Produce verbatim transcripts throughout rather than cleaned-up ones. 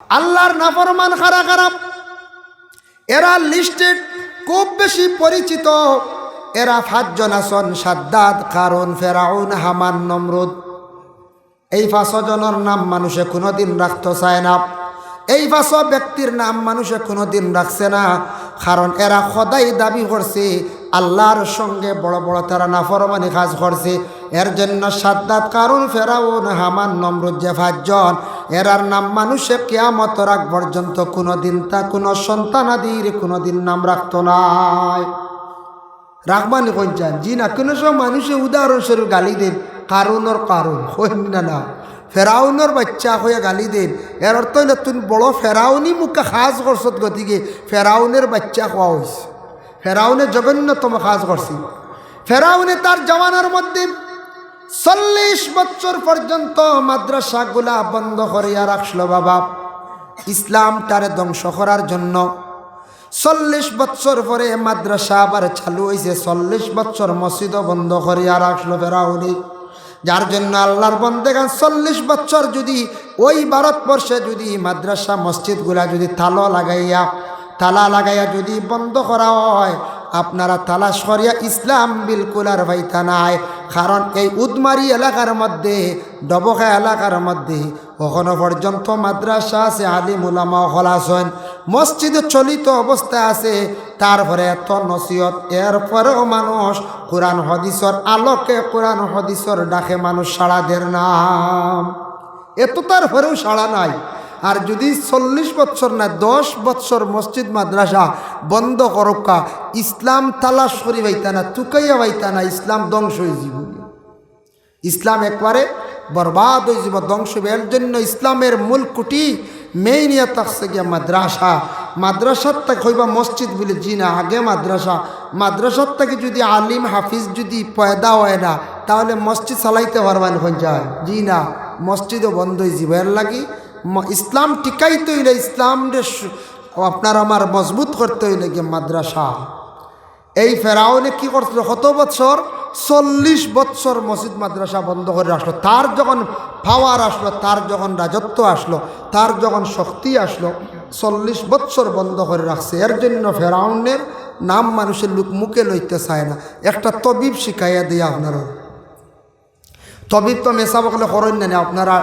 আল্লাহর নাফরমান কারা কারা? এরা লিস্টে খুব বেশি পরিচিত। এরা পাঁচজন আছইন: সাদ্দাদ, কারুন, ফেরাউন, হামান, নমরুদ। এই পাঁচ জনর নাম মানুষে কুনুদিন রাখতো চায় না। এই পাঁচ ব্যক্তির নাম মানুষে কুনুদিন রাখছে না, কারণ এরা খোদাই দাবি করছে, আল্লাহর সঙ্গে বড় বড় তারা নাফরমানি কাজ করছে। এর জন্য সাদ্দাদ, কারুন, ফেরাউন, হামান, নমরুদ যে পাঁচজন, এরার নাম মানুষে কিয়ামতর আগ পর্যন্ত কুনুদিন তা কুনু সন্তানাদির কুনুদিন নাম রাখতো নায়। রাখবানি কইন চান? জি না। কুনু সময় মানুষে উদাহরণস্বরূপ গালি দেইন, কারুনর কারুন, কইন না না, ফেরাউনর বাইচ্চা কইয়া গালি দেইন। এর অর্থ অইলো, তুই বড় ফেরাউনি মুখা কাজ করছত, গতিকে ফেরাউনের বাইচ্চা কওয়া অইছে। ফেরাউনে জঘন্যতম কাজ করছিল। ফেরাউনে তার জমানার মধ্যে চল্লিশ বছর পর্যন্ত মাদ্রাসাগুলা বন্ধ করিয়া রাখছিল বাবা। ইসলামটারে ধ্বংস করার জন্য। চল্লিশ বছর পরে মাদ্রাসা আবার চালু অইছে, চল্লিশ বছর মসজিদও বন্ধ করিয়া রাখছিল ফেরাউনে। যার জন্য আল্লাহর বন্দেগান চল্লিশ বছর যদি ওই ভারতবর্ষে যদি মাদ্রাসা মসজিদগুলা যদি তালা লাগাইয়া, তালা লাগাইয়া যদি বন্ধ করা হয়, আপনারা তালাশ করিয়া ইসলাম বিলকুল আর পাইতা নায়। কারণ এই উদমারি এলাকার মধ্যে, ডবকা এলাকার মধ্যে অখনো পর্যন্ত মাদ্রাসা আছে, আলিম উলামা অকল আছইন, মসজিদ চলিত অবস্থায় আছে। তারপরে এত নসিহত, এরপরেও মানুষ কোরআন হাদিসর আলোকে, কোরআন হাদিসর ডাকে মানুষ সাড়া দের না। এত তারপরেও সাড়া নাই। আর যদি চল্লিশ বছর না, দশ বছর মসজিদ মাদ্রাসা বন্ধ করউক্কা, ইসলাম তালাশ করি পাইতা না, তুকাইয়া পাইতা না, ইসলাম ধ্বংস অইযিবো। ইসলাম একবারে বরবাদ অইযিবো, ধ্বংস অইবো। এর জন্য ইসলামের মূল খুঁটি, মেইন ইয়া থাকছে গিয়া মাদ্রাসা। মাদ্রাসার থাকি কইবা মসজিদ বুলি, জি না, আগে মাদ্রাসা। মাদ্রাসার থাকি যদি আলিম হাফিজ যদি পয়দা অয় না, তাহলে মসজিদ চালাইতে পারবানি কইন চান? জি না, মসজিদও বন্ধ অইযিবো। এর লাগি ম-, ইসলাম টিকাইতে অইলে, ইসলামরে সু-, আপনার আমার মজবুত করতে অইলে গিয়া মাদ্রাসা। এই ফেরাউনে কি করছিল? কত বছর? চল্লিশ বছর মসজিদ মাদ্রাসা বন্ধ করি রাখছিল। তার যখন পাওয়ার আসলো, তার যখন রাজত্ব আসলো, তার যখন শক্তি আসলো, চল্লিশ বছর বন্ধ করি রাখছে। এর জন্য ফেরাউনের নাম মানুষে লোক মুখে লইতে চায় না। একটা তবিব শিখাইয়া দেই আপনারারে। তবিব তো মেসাব অকলে করইন না নি, আপনারা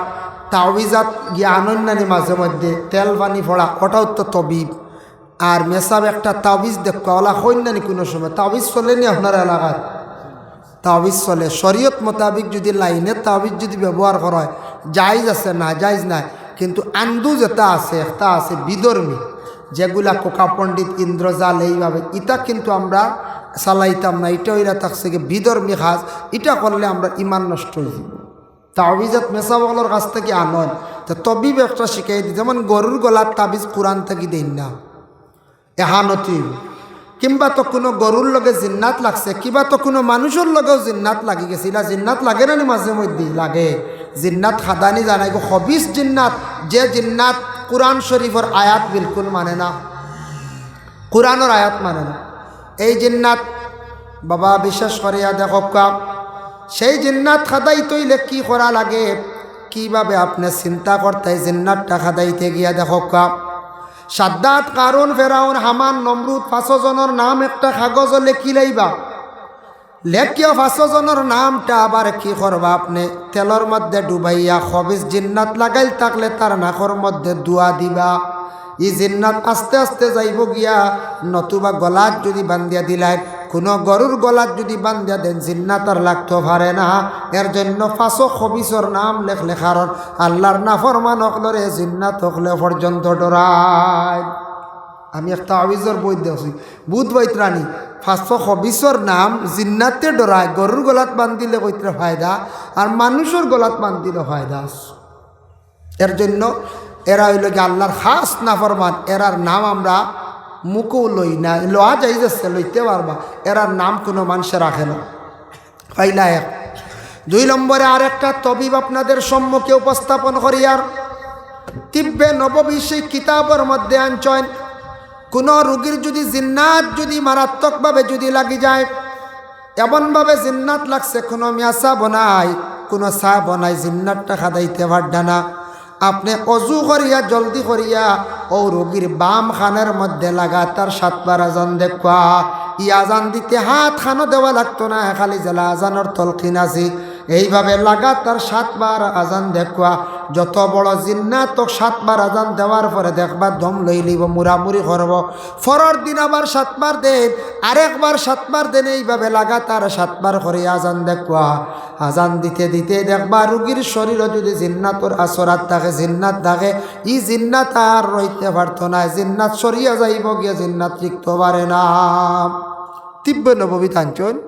তাওবিজাত গিয়া আনইন না নি মাঝে মধ্যে, তেল পানি পড়া, ওটাও তো তবিব। আর মেসাব একটা তাবিজ দেখবা, ওলা কইন না নি কুনু সময়? তাবিজ চলে নি আপনার এলাকাত? তাবিজ চলে। শরীয়ত মোতাবিক যদি লাইনে তাবিজ যদি ব্যবহার করা হয়, জায়েজ আছে, না জায়েজ নাই। কিন্তু আন্দু যেটা আছে, একটা আছে বিধর্মী, যেগুলা কোকা পণ্ডিত, ইন্দ্রজাল, এইভাবে, ইটা কিন্তু আমরা চালাইতাম না। ইটা অইয়া থাকছে গিয়া বিধর্মী কাজ, ইটা করলে আমরার ইমান নষ্ট অইযিবো। তাবিজাত মেসাব অকলর কাছ থাকি আনইন, তে তবিব একটা শিখাই দি, যেমন গরুর গলাত তাবিজ কোরআন থাকি দেইন না, এহানতি অইবো। কিংবা তো কুনু গরুর লগে জিন্নাত লাগছে, কিংবা তো কুনু মানুষর লগেও জিন্নাত লাগি গেছে, ইলা জিন্নাত লাগে না নি মাঝে মধ্যে? লাগে। জিন্নাত খাদানি জানাই গো, খবিস জিন্নাত, যে জিন্নাত কোরআন শরীফর আয়াত বিলকুল মানে না, কোরআনর আয়াত মানে না। এই জিন্নাত বাবা বিশেষ করিয়া দেখউক্কা, সেই জিন্নাত খাদাইতে অইলে কি করা লাগে, কিভাবে আপনে চিন্তা করতা, এই জিন্নাতটা খাদাইতে গিয়া দেখউক্কা। সাদ্দাদ, কারুন, ফেরাউন, হামান, নমরুদ, পাঁচ জনর নাম একটা কাগজো লেখি লাইবা। লেখিয়া পাঁচ জনর নামটা আবার কি করবা আপনে? তেলর মধ্যে ডুবাইয়া খবিস জিন্নাত লাগাইল থাকলে তার নাকর মধ্যে ধুয়া দিবা। ই জিন্নাত আস্তে আস্তে যাইবো গিয়া, নতুবা গলাত যদি বান্ধিয়া দিলাইন, কুনু গরুর গলাত যদি বান্ধিয়া দেইন, জিন্নাত আর লাগতো পারে না। এর জন্য পাঁচো খবিসর নাম লেখলে, কারণ আল্লার নাফরমান অকলরে জিন্নাত অকলে পর্যন্ত ডরায়। আমি এক তাবিজর বই দেখছি, বুধ বাইতরানি, পাঁচো খবিসর নাম জিন্নাতে ডরায়, গরুর গলাত বান্ধিলে কইতরা ফায়দা, আর মানুষর গলাত বান্ধিলে ফায়দা আছে। এর জন্য এরা অইলো গিয়া আল্লার খাস নাফরমান, এরার নাম আমরা মুখেও লই না, লওয়া জায়েজ আছে, লইতে পারবা, এরার নাম কুনু মানষে রাখে না। পয়লা এক। দুই নম্বরে আরেকটা তবিব আপনাদের সম্মুখে উপস্থাপন করিয়ার, তিব্বে নববী সেই কিতাবর মধ্যে আনছইন, কুনু রুগীর যদি জিন্নাত যদি মারাত্মকভাবে যদি লাগি যায়, এমনভাবে জিন্নাত লাগছে, কুনু মিয়া সাব নাই, কুনু সাব নাই, জিন্নাতটা খাদাইতে পারডা না। আপনে অজু করিয়া, জলদি করিয়া, অউ রুগীর বাম কানর মধ্যে লাগাতার সাতবার আজান দেউক্কা। ই আজান দিতে হাত কানো দেওয়া লাগতো নায়, খালি যেলা আজানর তলকিন আছে, এইভাবে লাগাতার সাতবার আজান দেউক্কা। যত বড় জিন্নাত অউক, সাতবার আজান দেওয়ার পরে দেখবা দম লইলিবো, মুড়ামুড়ি করবো। পরর দিন আবার সাতবার দেইন, আরেকবার সাতবার দেইন, এইভাবে লাগাতার সাতবার করি আজান দেউক্কা। আজান দিতে দিতে দেখবা রুগীর শরীলো যুদি জিন্নাতর আসরাত থাকে, জিন্নাত থাকে, ই জিন্নাত আর রইতে পারতো নায়, জিন্নাত সরিয়া যাইবো গিয়া, জিন্নাত টিকতো পারে না। তিব্বে নববীত আনছইন।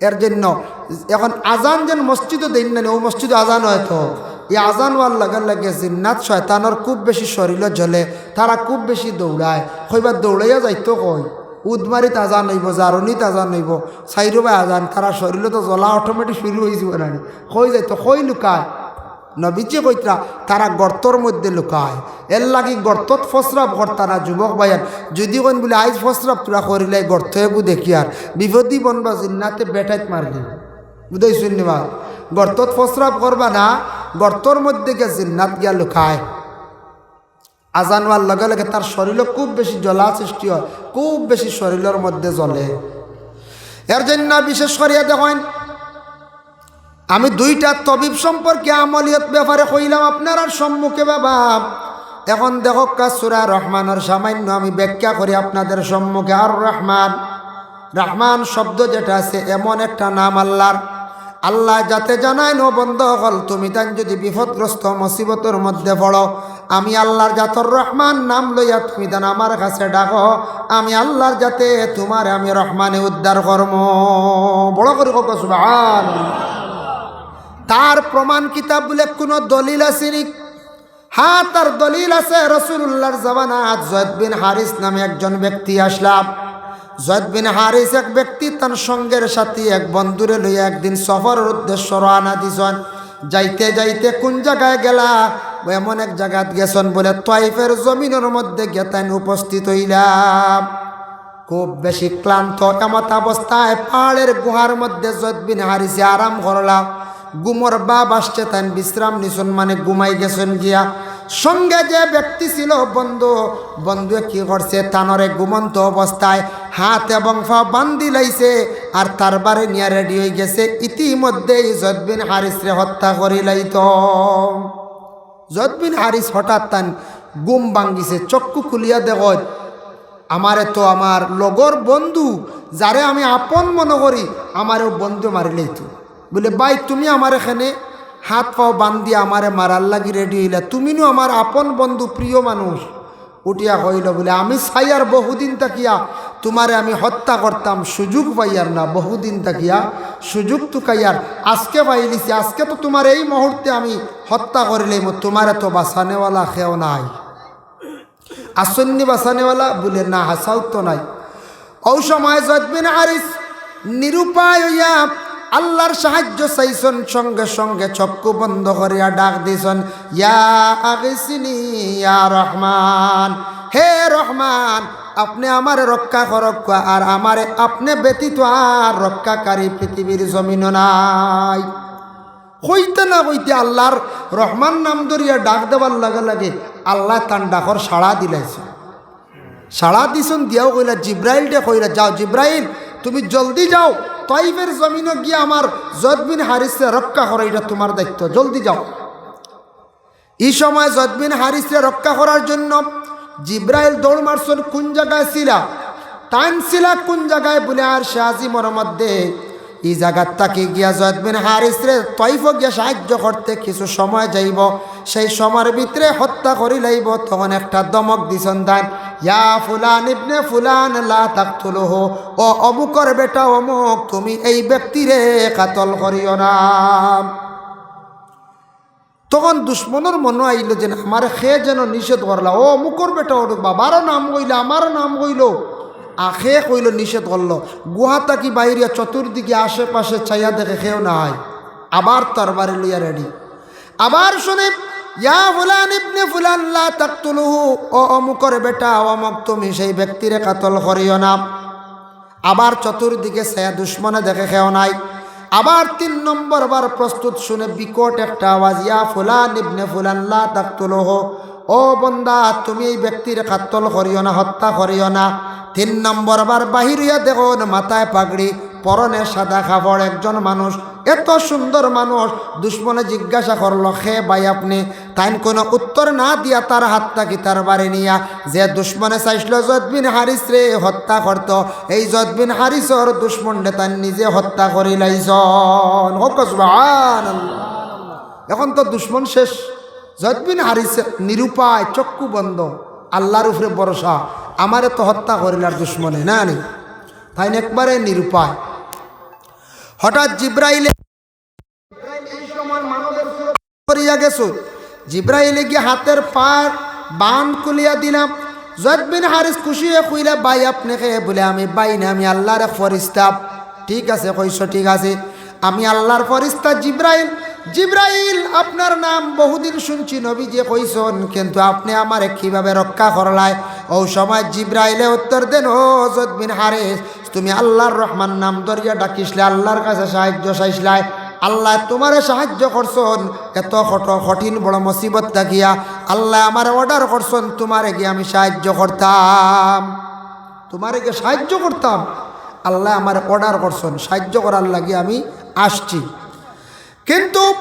এর জন্য এখন আজান যেন মসজিদো দেইন না নি, অউ মসজিদো আজান অয় তো, ই আজান অওয়ার লগে লগে জিন্নাত শয়তানর খুব বেশি শরীলো জ্বলে, তারা খুব বেশি দৌড়ায়। কইবা দৌড়াইয়া যাইতো কই? উদমারিত আজান অইবো, জারুনিত আজান অইবো, চাইরোবায় আজান, তারা শরীলো তো জ্বলা automatic শুরু অইযিবো না নি? কই যাইতো, কই লুকায়? নবীজি কইতরা, তারা গর্তর মধ্যে লুকায়। এরলাগি গর্তত ফসরাব করতা না, যুবক ভাইয়াইন। যুদি কইন বুলে, "আইজ ফসরাব তুরা করিলাই, গর্ত এগু দেখিয়ার", বিপদি বনবা, জিন্নাতে বেটাইত মারলি। বুঝাইছইন নি বা? গর্তত ফসরাব করবা না, গর্তর মধ্যে গিয়া জিন্নাত গিয়া লুকায়। আজান অওয়ার লগে লগে তার শরীলো খুব বেশি জ্বলা সৃষ্টি অয়, খুব বেশি শরীলর মধ্যে জ্বলে। এর জন্য বিশেষ করিয়া দেখইন, আমি দুইটা তবিব সম্পর্কে আমলিয়ত ব্যাপারে কইলাম আপনারার সম্মুখে বাবা। এখন দেখউক্কা সূরা রহমানর সামান্য আমি ব্যাখ্যা করি আপনাদের সম্মুখে। আর রহমান, রহমান শব্দ যেটা আছে, এমন একটা নাম আল্লার। আল্লায় যাতে জানাইন, "ও বন্দা অকল, তুমি তাইন যুদি বিপদগ্রস্ত মুসিবতর মধ্যে পড়ো, আমি আল্লার জাতর রহমান নাম লইয়া তুমি তান আমার কাছে ডাকো, আমি আল্লার জাতে তুমারে আমি রহমানে উদ্ধার করমু।" বড় করি কউক্কা সুবহান। তার প্রমাণ কিতা বুলে কুনু দলিল আছে নি? হ্যাঁ, তার দলিল আছে। রাসূলুল্লাহর জামানাত যায়েদ বিন হারিস নামে একজন ব্যক্তি আছলা। যায়েদ বিন হারিস এক ব্যক্তি তান সঙ্গের সাথী এক বন্ধুরে লইয়া একদিন সফরর উদ্দেশ্য রওয়ানা দিছইন। যাইতে যাইতে কুন জাগায় গেলা? এমন এক জাগাত গেছইন বুলে, তাইফের জমিনর মধ্যে গিয়া তাইন উপস্থিত অইলা। খুব বেশি ক্লান্ত, এমতাবস্থায় পাহাড়র গুহার মধ্যে যায়েদ বিন হারিসে আরাম করলা। ঘুমর ভাব আছছে, তাইন বিশ্রাম নিছইন, মানে ঘুমাই গেছইন গিয়া। সঙ্গে যে ব্যক্তি ছিল বন্ধু, বন্ধুয়ে কি করছে, তানরে ঘুমন্ত অবস্থায় হাত এবং পাও বান্ধিলাইছে, আর তার বারে নিয়া ready অইগেছে। ইতিমধ্যেই যায়েদ বিন হারিসরে হত্যা করিলাইতো। যায়েদ বিন হারিস হঠাৎ তান ঘুম ভাঙ্গিছে, চক্ষু খুলিয়া দেখইন, আমারে তো আমার লগর বন্ধু, যারে আমি আপন মনো করি, আমারেও বন্ধুয়ে মারিলাইতো। বুলে, "ভাই, তুমি আমারে কেনে হাত পাও বান্ধিয়া আমারে মারার লাগি ready অইলা, তুমি নু আমার আপন বন্ধু, প্রিয় মানুষ।" উঠিয়া কইলো বুলে, "আমি চাইয়ার বহুদিন থাকিয়া তুমারে আমি হত্যা করতাম, সুযোগ পাইয়ার না, বহুদিন থাকিয়া সুযোগ তুকাইয়ার, আজকে পাইলিছি, আজকে তো তুমারে এই মুহূর্তে আমি হত্যা করিলাইমু, তুমারে তো বাঁচানেওয়ালা কেউ নাই।" আছইন নি বাঁচানেওয়ালা? বুলে, "না, হাছাউ তো নাই।" অউ সময় যায়েদ বিন হারিস নিরুপায় অইয়া আল্লার সাহায্য চাইছইন, সঙ্গে সঙ্গে চক্ষু বন্ধ করিয়া ডাক দিছইন, "ইয়া আগিসিনি ইয়া রহমান, হে রহমান, আপনে আমারে রক্ষা করউক্কা, আর আমারে আপনে ব্যতীত আর রক্ষাকারী পৃথিবীর জমিনো নাই।" কইতে না কইতে আল্লার রহমান নাম ধরিয়া ডাক দেওয়ার লগে লগে আল্লায় তান ডাকর সাড়া দিলাইছইন। সাড়া দিছইন, দিয়াও কইলা, জিব্রাইলরে কইলা, "যাও জিব্রাইল, তুমি জলদি যাও, তাইফের জমিনো গিয়া আমার যায়েদ বিন হারিসরে রক্ষা করো, ইটা তুমার দায়িত্ব, জলদি যাও।" ই সময় যায়েদ বিন হারিসরে রক্ষা করার জন্য জিব্রাইল দৌড় মারছইন। কুন জাগায় ছিলা? তাইন ছিলা কুন জাগায়? বুলে, আরশে আজিমর মধ্যে। ই জাগাত থাকি গিয়া যায়েদ বিন হারিসরে তাইফো গিয়া সাহায্য করতে কিছু সময় যাইবো, সেই সময়র ভিতরে হত্যা করিলাইবো। তখন একটা ধমক দিছইন তাইন, "ইয়া ফুলান ইবনে ফুলান লা তাকতুলুহু, ও অমুকর বেটা অমুক, তুমি এই ব্যক্তিরে কাতল করিও না।" তখন দুশমনর মনো আইলো যে, "আমারে কে যেন নিষেধ করলা, ও অমুকর বেটা অমুক, বাবারও নাম কইলা, আমারও নাম কইলো, আর কে কইলো নিষেধ করলো।" গুহা থাকি বাইরিয়া চতুর্দিকে আশেপাশে চাইয়া দেখে কেউ নাই। আবার তরবারি লইয়া ready। আবার শুনে, "ইয়া ফুলান ইবনে ফুলান লা তাকতুলুহু, ও অমুকর বেটা অমুক, তুমি সেই ব্যক্তিরে কাতল করিও না।" আবার চতুর্দিকে চাইয়া দুশমনে দেখে কেউ নাই। আবার তিন নম্বর বার প্রস্তুত শুনে বিকট একটা আওয়াজ, "ইয়া ফুলান ইবনে ফুলান লা তাকতুলুহু, ও বন্দা, তুমি এই ব্যক্তির কাতল করিও না, হত্যা করিও না।" তিন নম্বর বার বাহির অইয়া দেখইন, মাথায় পাগড়ি, পরনে সাদা কাপড়, একজন মানুষ, এত সুন্দর মানুষ। দুশমনে জিজ্ঞাসা করলো, "কে ভাই আপনি?" তাইন কোনো উত্তর না দিয়া তার হাতটা কিতার বারে নিয়া যে দুশমনে চাইছিল জয়দ বিন হারিসরে হত্যা করতো, এই জয়দ বিন হারিসর দুশমনরে তাইন নিজে হত্যা করিলাইছইন। কউক্কা সুবহানাল্লাহ। এখন তো দুশমন শেষ, জয়দ বিন হারিস নিরুপায়, চক্ষু বন্ধ, আল্লাহর উপরে ভরসা, "আমারে তো হত্যা করিলার দুশমনে, না নি?" তাইন একবারে নিরুপায়। হঠাৎ জিব্রাইলে করিয়া গেছইন। জিব্রাইলে গিয়া হাতের পার বান্ধ খুলিয়া দিলা। জয়দ বিন হারিস খুশি অইয়া কইলা, "ভাই, আপনে কে?" বলে, "আমি ভাই না, আমি আল্লাহর এক ফরিস্তা।" "ঠিক আছে, কইছো, ঠিক আছে, আমি আল্লাহর ফরিস্তা জিব্রাইল।" "জিব্রাইল, আপনার নাম বহুদিন শুনছি, নবীজিয়ে কইছইন, কিন্তু আপনে আমারে কিভাবে রক্ষা করলায়?" অউ সময় জিব্রাইলে উত্তর দেন, "ও জয়দ বিন হারিস, তুমি আল্লাহর রহমান নাম ধরিয়া ডাকিছলায়, আল্লাহর কাছে সাহায্য চাইছলায়, আল্লায় তুমারে সাহায্য করছইন। এত কঠ-, কঠিন বড় মুসিবত থাকিয়া আল্লায় আমারে order করছইন, তুমারে গিয়া আমি সাহায্য করতাম, তুমারে গিয়া সাহায্য করতাম। আল্লায় আমারে order করছইন, সাহায্য করার লাগি আমি আসছি।" কিন্তু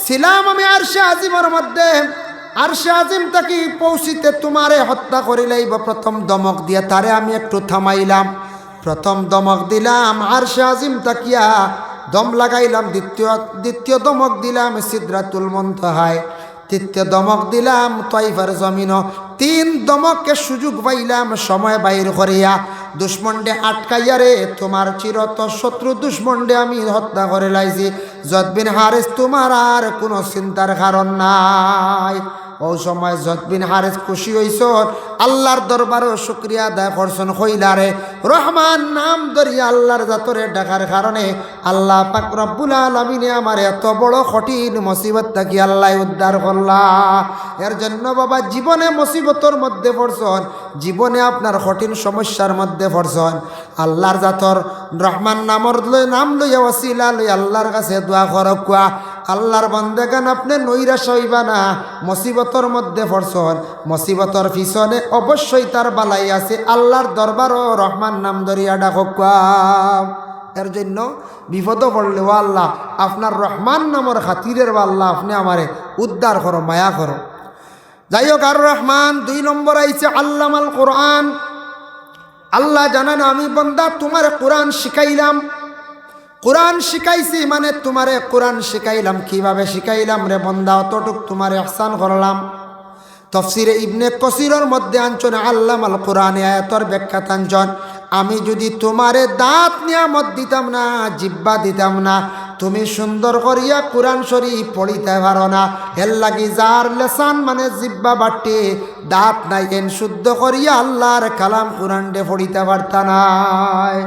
ছিলাম আমি আরশে আজিমর মধ্যে, আরশে আজিম থাকি পৌঁছিতে তুমারে হত্যা করিলাইবো। প্রথম ধমক দিয়া তারে আমি একটু থামাইলাম, প্রথম ধমক দিলাম আরশে আজিম থাকিয়া, দম লাগাইলাম, দ্বিতীয়, দ্বিতীয় ধমক দিলাম সিদরাতুল মুনতাহায়, তৃতীয় ধমক দিলাম তাইফর জমিনো। তিন ধমকে সুযোগ পাইলাম সময় বাইর করিয়া, দুশমনরে আটকাইয়া রে, তুমার চিরতর শত্রু দুশমনরে আমি হত্যা করিলাইছি। জয়দ বিন হারিস, তুমার আর কুনু চিন্তার কারণ নাই। অউ সময় জয়দ বিন হারিস খুশি অইছইন, আল্লাহর দরবারো শুকরিয়া আদায় করছইন, কইলা রে, রহমান নাম ধরিয়া আল্লাহর জাতরে ডাকার কারণে আল্লাহ পাক রব্বুল আলামিনে আমারে এত বড় কঠিন মুসিবত থাকি আল্লায় উদ্ধার করলা। এর জন্য বাবা, জীবনে মুসিবতর মধ্যে পড়ছইন, জীবনে আপনার কঠিন সমস্যার মধ্যে পড়ছইন, আল্লাহর জাতর রহমান নামর লই-, নাম লইয়া, ওসিলা লইয়া আল্লাহর কাছে দোয়া করউক্কা। আল্লাহর বন্দেগান, আপনে নৈরাশ অইবা না। মুসিবতর মধ্যে পড়ছইন, মুসিবতর পিছনে অবশ্যই তার ভালাই আছে। আল্লাহর দরবারো রহমান নাম ধরিয়া ডাকউক্কা। এর জন্য বিপদো পড়লে, "ও আল্লাহ, আপনার রহমান নামর খাতিরে রে আল্লাহ, আপনে আমারে উদ্ধার করো, মায়া করো।" যাই হোক, আর রহমান দুই নম্বর আইছে আল্লামাল কোরআন। আল্লাহ জানান, "আমি বন্দা তুমারে কোরআন শিখাইলাম।" কোরআন শিখাইছি মানে তুমারে কোরআন শিখাইলাম। কিভাবে শিখাইলাম রে বন্দা? অতটুক তুমারে ইহসান করলাম। তফসিরে ইবনে কসিরর মধ্যে আনছইন, আল্লামাল কোরআনে আয়াতর ব্যাখ্যাত আনছইন, "আমি যুদি তুমারে দাঁত নিয়ামত দিতাম না, জিব্বা দিতাম না, তুমি সুন্দর করিয়া কোরআন শরীফ পড়িতায় পারো না। এর লাগি যার লেসান মানে জিব্বা বাট্টি, দাঁত নাই, এন শুদ্ধ করিয়া আল্লাহর কালাম কোরআনরে পড়িতা পারতা নায়।"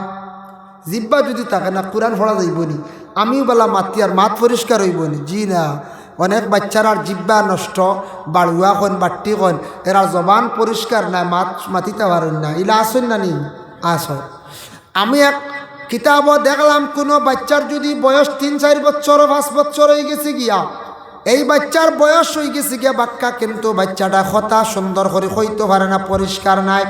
জিব্বা যুদি থাকে না, কোরআন পড়া যাইবো নি? আমিও বালা মাতি আর মাত পরিষ্কার অইবো নি? জি না। অনেক বাইচ্চারার জিব্বা নষ্ট, বাড়ুয়া কইন, বাট্টি কইন, এরার জবান পরিষ্কার নায়, মাত মাতিতা পারইন না। ইলা আছইন না নি? আছইন। আমি এক কিতাবো দেখলাম, কুনু বাইচ্চার যুদি বয়স তিন চাইর বছর, পাঁচ বছর অইগেছে গিয়া, এই বাইচ্চার বয়স অইগেছে গিয়া বাক্কা, কিন্তু বাইচ্চাটা কথা সুন্দর করি কইতো পারে না, পরিষ্কার নায়,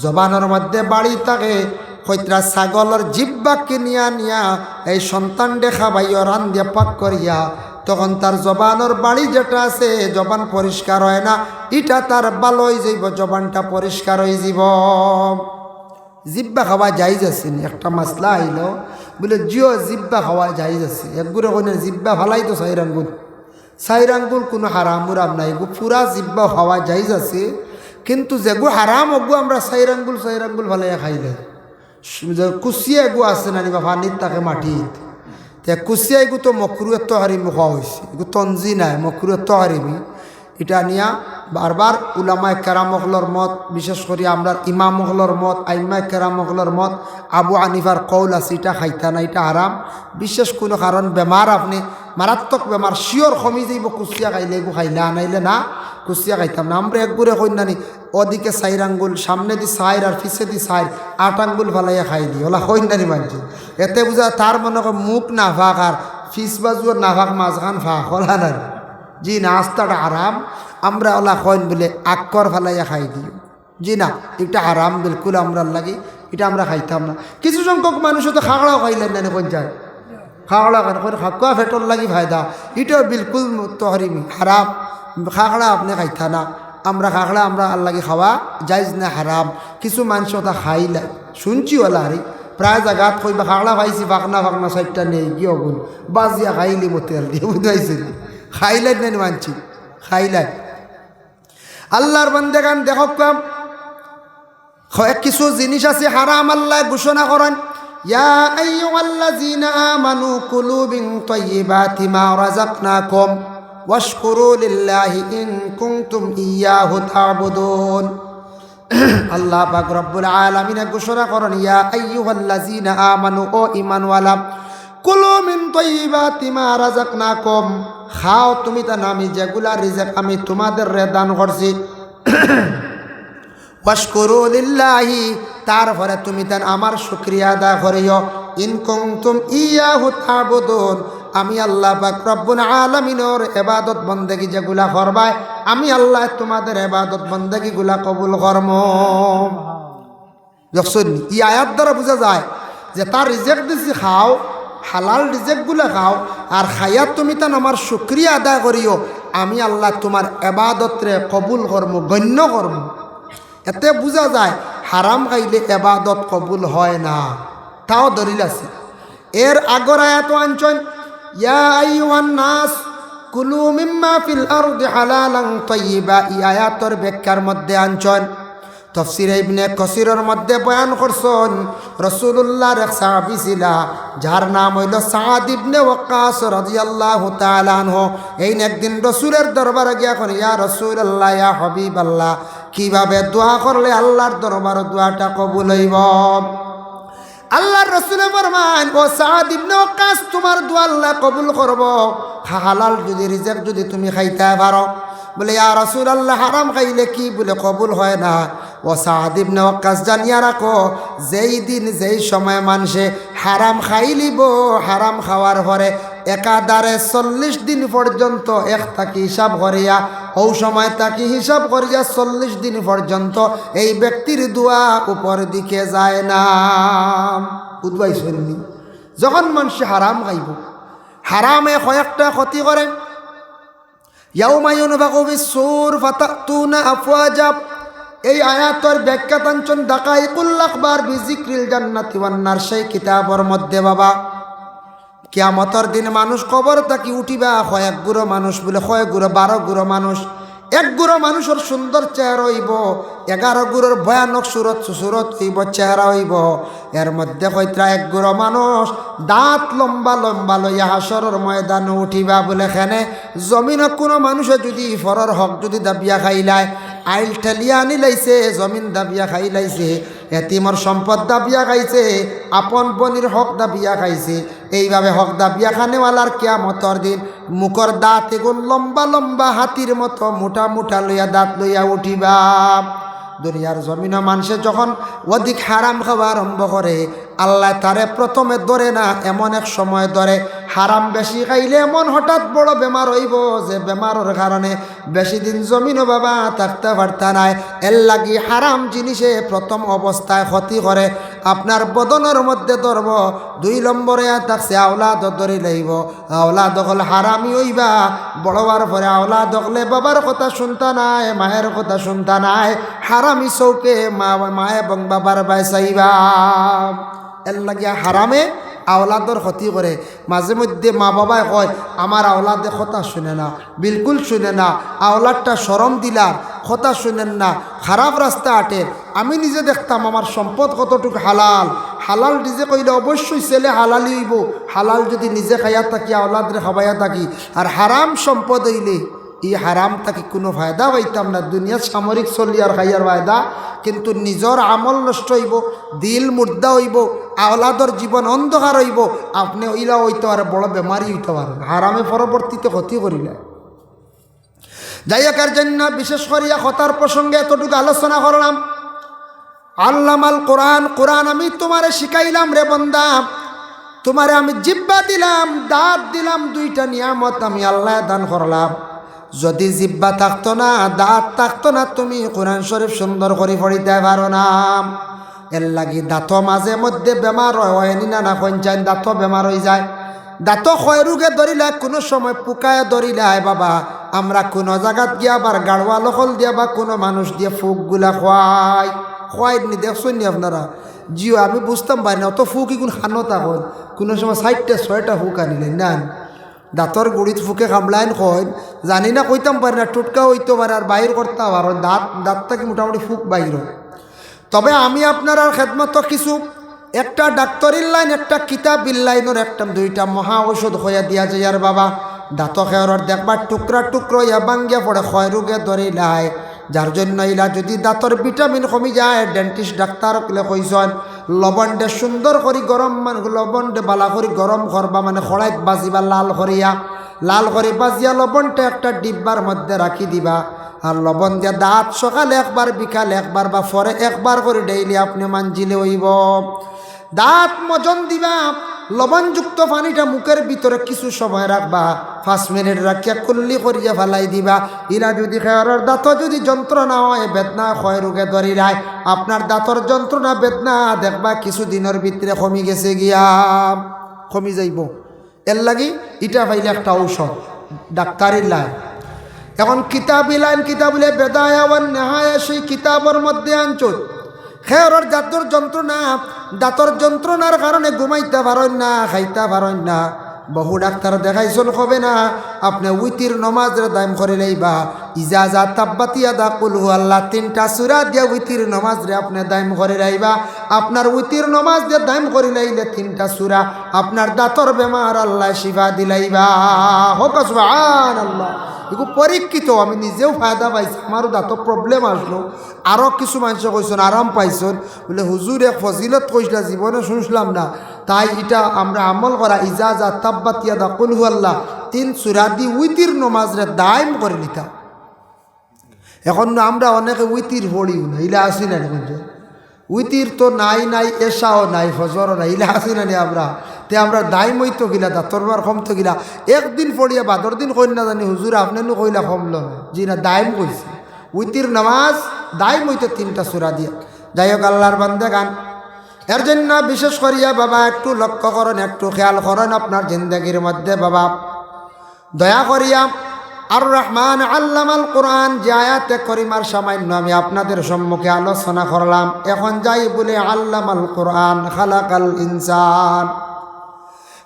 জবানর মধ্যে বাড়ি থাকে। কইতরা ছাগলর জিব্বা কিনিয়া নিয়া এই সন্তানরে খাবাইও রান্দিয়া পাক করিয়া, তখন তার জবানর বাড়ি যেটা আছে, জবান পরিষ্কার অয় না, ইটা তার ভালা অইযাইবো, জবানটা পরিষ্কার অইযাইবো। জিব্বা খাওয়া জায়েজ আছে নি? একটা মাসলা আইলো, বুলে, "জিও, জিব্বা খাওয়া জায়েজ আছে।" একগুরে কইন, "জিব্বা ফালাই তো চাইর আঙ্গুল।" চাইর আঙ্গুল কুনু হারাম উরাম নাই, এগু পুরা জিব্বা খাওয়া জায়েজ আছে, কিন্তু যেগু হারাম, অগু আমরা চাইর আঙ্গুল, চাইর আঙ্গুল ফালাইয়া খাইলাই। সু-, যে কুচিয়া এগু আছে না নি বা, পানিত থাকে মাটিত, তে কুচিয়া এগু তো মকরুহে তহরিমি কওয়া অইছে, এগু তনজি নায়, মকরুহে তহরিমি। ইটা নিয়া বারবার উলামায়ে কেরাম অকলর মত, বিশেষ করি আমরার ইমাম অকলর মত, আইম্মায়ে কেরাম অকলর মত, আবু হানিফার কওল আছে, ইটা খাইতা না, ইটা হারাম। বিশেষ কুনু কারণ, বেমার, আপনে মারাত্মক বেমার, শিওর কমি যাইবো, কুচিয়া খাইলে, এগু খাইলা, নাইলে না, কুচিয়া খাইতাম না। আমরা একগুরে কইন না নি, ওদিকে চাইর আঙ্গুল, সামনেদি চাইর আর পিছেদি চাইর, আট আঙ্গুল ফালাইয়া খাই দি, ওলা কইন না নি মানষে। এতে বুঝা তার মনে কয় মুখ নাফাক আর পিছ বাজুর নাফাক, মাঝখান ফাক, ওলা না নি। জি না, আস্তাটা হারাম। আমরা ওলা কইন বুলে আক্কর ফালাইয়া খাই দিও। জি না, ইটা হারাম বিলকুল আমরার লাগি, ইটা আমরা খাইতাম না। কিছু সংখ্যক মানুষ তো খাগড়াও খাইলাইন না নি, কইন চাই, খাগড়া খান, কইন খাকুয়া পেটর লাগি ফায়দা, ইটাও বিলকুল তহরিমি, হারাম। খাগড়া আপনে খাইতা না, আমরা খাগড়া আমরার লাগি খাওয়া জায়েজ না, হারাম। কিছু মানুষ ওটা খাইলাইন, শুনছি ওলা আরে, প্রায় জাগাত কইবা খাগড়া খাইছি, ফাকনা ফাকনা চাইরটা নেই, কি অগুন, বাজিয়া খাইলি মতিয়াল দিয়া, বুঝতে পারছি নি? খাইলাইন না নি মানষে, খাইলাইন। আল্লার বান্দেগান, দেখউক্কা, কয়েক কিছু জিনিস আছে হারাম, আল্লায় ঘোষণা করইন, "ইয়া আইয়ুহাল্লাযীনা আমানু কুলু মিন তাইয়্যিবাতি মা রাযাকনাকুম ওয়াশকুরু লিল্লাহি ইন কুনতুম ইয়াহু তা'বুদুন।" আল্লাহ পাক রব্বুল আলামিনে ঘোষণা করইন, "ইয়া আইয়ুহাল্লাযীনা আমানু, ও ঈমানওয়ালা, কুলু মিন তাইয়্যিবাতি মা রাযাকনাকুম, খাও তুমি তান আমি যেগুলা রিজিক আমি তোমাদেররে দান করছি।" ওয়াশকুরু লিল্লাহি, তারপরে তুমি তান আমার শুকরিয়া আদায় করিও। ইন কুনতুম ইয়াহু তা'বুদুন, আমি আল্লাহ পাক রব্বুল আলামিনর ইবাদত বন্দেগি যেগুলা করবায়, আমি আল্লায় তোমাদের ইবাদত বন্দেগিগুলা কবুল করমু। দেখছইন নি? ই আয়াত দ্বারা বুঝা যায় যে তার রিজিক দিছি খাও, হালাল রিজিকগুলা খাও, আর খাইয়া তুমি তান আমার শুকরিয়া আদায় করিও, আমি আল্লায় তোমার ইবাদতরে কবুল করমু, গণ্য করমু। এতে বুঝা যায় হারাম খাইলে ইবাদত কবুল হয় না, তাও দলিল আছে। এর আগর আয়াতও আনছইন, "ইয়া আইয়ুহান নাস কুলু মিম্মা ফিল আরদি হালালান তাইয়্যিবা", ই আয়াতর ব্যাখ্যার মধ্যে আনছইন, তফসিরে ইবনে কাসিরর মধ্যে বয়ান করছইন, রাসূলুল্লাহর এক সাহাবী ছিলা, যার নাম অইলো সাদ ইবনে ওয়াক্কাস রাদিয়াল্লাহু তাআলা আনহু। এইন একদিন রাসূলর দরবারো গিয়া কইন, "ইয়া রাসূলুল্লাহ, ইয়া হাবিবাল্লাহ, কিভাবে দোয়া করলে আল্লাহর দরবারো দোয়াটা কবুল অইবো?" আল্লাহর রাসূলে ফরমাইন, "ও সাদ ইবনে ওয়াক্কাস, তোমার দোয়া আল্লায় কবুল করবো, হা-, হালাল যুদি, রিজিক যুদি তুমি খাইতায় পারো।" বুলে, "ইয়া রাসূলুল্লাহ, হারাম খাইলে কি বুলে কবুল হয় না?" ও সাদ ইবনে ওয়াক্কাস, জানিয়া রাখো, যেই দিন, যেই সময় মানষে হারাম খাইলিবো, হারাম খাওয়ার পরে একাধারে চল্লিশ দিন পর্যন্ত এক থাকি হিসাব করিয়া, অউ সময় থাকি হিসাব করিয়া চল্লিশ দিন পর্যন্ত এই ব্যক্তির দোয়া উপর দিকে যায় না। বুঝবায় শুননি? যখন মানষে হারাম খাইবো, হারামে কয়েকটা ক্ষতি করে। ইয়াউমা ইউনফাখু ফিস সূর ফাতাতুনা আফওয়াজা। এই আয়াতর ব্যাখ্যা আনছইন দাকাইকুল আখবার বিজিক্রিল জান্নাতি ওয়ান নার, সেই কিতাবর মধ্যে বাবা। কিয়ামতর দিন মানুষ কবর থাকি উঠিবা, কয়েক গুরু মানুষ বুলে, কয়েক গুরু, বারো গুরু মানুষ। এক গুরু মানুষর সুন্দর চেহারা অইবো, এগারো গুরুর ভয়ানক সুরত, সুরত অইবো, চেহারা অইবো। এর মধ্যে কইতরা এক গুরু মানুষ, দাঁত লম্বা লম্বা লইয়া হাশরর ময়দানো উঠিবা বুলে। কেনে? জমিনো কুনু মানুষে যুদি পরর হক যুদি দাবিয়া খাইলায়, আইল ঠেলিয়া আনিলাইছে, জমিন দাবিয়া খাইলাইছে, এতিমর সম্পদ দাবিয়া খাইছে, আপন বইনর হক দাবিয়া খাইছে, এইভাবে হক দাবিয়া খানেওয়ালার কিয়ামতর দিন মুখর দাঁত এগুন লম্বা লম্বা, হাতির মতো মুটা মুটা লইয়া দাঁত লইয়া উঠিবা। দুনিয়ার জমিনো মানষে যখন অধিক হারাম খাওয়া আরম্ভ করে, আল্লায় তারে প্রথমে ধরে না, এমন এক সময় ধরে। হারাম বেশি খাইলে এমন হঠাৎ বড় বেমার অইবো যে বেমারর কারণে বেশি দিন জমিনো বাবা থাকতা পারতা নায়। এরলাগি হারাম জিনিসে প্রথম অবস্থায় ক্ষতি করে, আপনার বদনর মধ্যে ধরবো। দুই নম্বরে থাকছে আওলাদো ধরিলাইবো। আওলাদ অকল হারামি অইবা, বড় অওয়ার পরে আওলাদ অকলে বাবার কথা শুনতা নায়, মায়ের কথা শুনতা নায়, হারামি চউখে মা, মা এবং বাবার বায় চাইবা। এরলাগি হারামে আওলাদর ক্ষতি করে। মাঝে মধ্যে মা বাবায় কয়, "আমার আওলাদে কথা শুনে না, বিলকুল শুনে না, আওলাদটা শরম দিলার, কথা শুনের না, খারাপ রাস্তা আটের।" আমি নিজে দেখতাম, আমার সম্পদ কতটুক হালাল। হালাল রিজিক অইলে অবশ্যই ছেলে হালালি অইবো। হালাল যুদি নিজে খাইয়া থাকি, আওলাদরে খাবাইয়া থাকি, আর হারাম সম্পদ অইলে ই হারাম থাকি কুনু ফায়দা পাইতাম না। দুনিয়াত সামরিক চলিয়ার খাইয়ার ফায়দা, কিন্তু নিজর আমল নষ্ট অইবো, দিল মুর্দা অইবো, আওলাদর জীবন অন্ধকার অইবো। আপনে ইলা অইতে পারে, বড় বেমারি অইতে পারে, হারামে পরবর্তীতে ক্ষতি করিলে। যাই হোক, এর জন্য বিশেষ করিয়া কথার প্রসঙ্গে এতটুকু আলোচনা করলাম। আল্লামাল কোরআন, কোরআন আমি তোমারে শিখাইলাম রে বান্দা। তোমারে আমি জিব্বা দিলাম, দাঁত দিলাম, দুইটা নিয়ামত আমি আল্লায় দান করলাম। যদি জিব্বা থাকতো না, দাঁত থাকতো না, তুমি কোরআন শরীফ সুন্দর করি পড়িতায় পারো না। এর লাগি দাঁতো মাঝে মধ্যে বেমার অয়, অয়নি না, না কইন চাইন, দাঁতো বেমার অইযায়। দাঁতো কয় রোগে ধরিলায়, কুনু সময় পুকায় ধরিলায় বাবা। আমরা কুনু জাগাত গিয়া আবার গাড়োয়াল অকল দিয়া বা কুনু মানুষ দিয়া ফুকগুলা খোয়াই, খোয়াইর নি, দেখছইন নি আপনারা? জিও, আমি বুঝতাম পারি না, অত ফুক ইগুন খানো তখন। কুনু সময় চাইরটা ছয়টা ফুক আনিলে না, দাঁতর গুড়িত ফুকে কামড়াইন কইন, জানি না, কইতাম পারি না, টুটকা অইতো পারে, আর বাইর করতা পারইন, দাঁত, দাঁত থাকি মোটামুটি ফুক বাইর অয়। তবে আমি আপনারার খেদমতো কিছু একটা ডাক্তারির লাইন, একটা কিতাবির লাইনর একটা দুইটা মহা ঔষধ কইয়া দিয়া যাইয়ার বাবা। দাঁতো খেয়রর দেখবা টুকরা টুকরা অইয়া ভাঙ্গিয়া পড়ে, কয় রোগে ধরিলায়। যার জন্য ইলা যদি দাঁতর ভিটামিন কমি যায়, ডেন্টিস্ট ডাক্তার অকলে কইছইন, লবণরে সুন্দর করি গরম, মানে লবণরে বালা করি গরম করবা, মানে কড়াইত বাজিবা লাল করিয়া, লাল করি বাজিয়া লবণটা একটা ডিব্বার মধ্যে রাখি দিবা। আর লবণ দিয়া দাঁত সকালে একবার, বিকালে একবার বা পরে একবার করি ডেইলি আপনে মাঞ্জিলে অইবো। দাঁত মজন দিবা, লবণযুক্ত পানিটা মুখের ভিতরে কিছু সময় রাখবা, পাঁচ মিনিট রাখিয়া কুল্লি করিয়া ফালাই দিবা। ইলা যদি খেয়রর দাঁতো যদি যন্ত্রণা অয়, বেদনা অয়, রোগে ধরিলায়, আপনার দাঁতর যন্ত্রণা বেদনা দেখবা কিছু দিনর ভিতরে কমি গেছে গিয়া, কমি যাইবো। এর লাগি ইটা পাইলে একটা ঔষধ, ডাক্তারির লাইন। এখন কিতাবি লাইন, কিতাবুল বেদায়া ওয়ান নেহায়া, সেই কিতাবর মধ্যে আনছইন, খেয়রর দাঁতর যন্ত্রণা, দাঁতর যন্ত্রণার কারণে ঘুমাইতা পারইন না, খাইতা পারইন না। বহু ডাক্তার দেখাইছইন, কইবা না, আপনে উইতির নমাজরে দাইম করিলাইবা। ইজা জা তাব্বাত ইয়াদা কুল হু আল্লাহ, তিনটা সূরা দিয়া উইতির নমাজরে আপনে দাইম করিলাইবা। আপনার উইতির নমাজ দিয়া দাইম করিলাইলে তিনটা সূরা, আপনার দাঁতর বেমার আল্লায় শিফা দিলাইবা। কউক্কা সুবহানাল্লাহ। ইগু পরীক্ষিত, আমি নিজেও ফায়দা পাইছি, আমারও দাঁতর problem আসলো, আরো কিছু মানষে কইছইন আরাম পাইছইন, বুলে, "হুজুর, এক ফজিলত কইছলা, জীবনে শুনছিলাম না।" তাই ইটা আমরা আমল করা, ইজা জা তাব্বাত ইয়াদা কুল হু আল্লাহ, তিন সূরা দি উইতির নমাজরে দাইম করিলিতা। এখন আমরা অনেকে উইতির পড়িও না, ইলা আছি না নি কইন? উইতির তো নাই, নাই, এশাও নাই, ফজরও নাই, ইলা আছি না নি আমরা? তে আমরা দাইম অইতো কিলা, দাঁতর বেমার কমতো কিলা? একদিন পড়িয়া বাদর দিন কইন না জানি, "হুজুর, আপনে নু কইলা কমলো না।" জি না, দাইম কইছি। উইতির নমাজ দাইম অইতো তিনটা সূরা দিয়া। যাই হোক, আল্লার বান্দেগান, এর জন্য বিশেষ করিয়া বাবা একটু লক্ষ্য করইন, একটু খেয়াল করইন আপনার জিন্দেগির মধ্যে বাবা। দয়া করিয়া আর রহমান আল্লামাল কোরআন যে আয়াতে করিমার সামান্য আমি আপনাদের সম্মুখে আলোচনা করলাম, এখন যাই বলে আল্লামাল কোরআন খালাকাল ইনসান।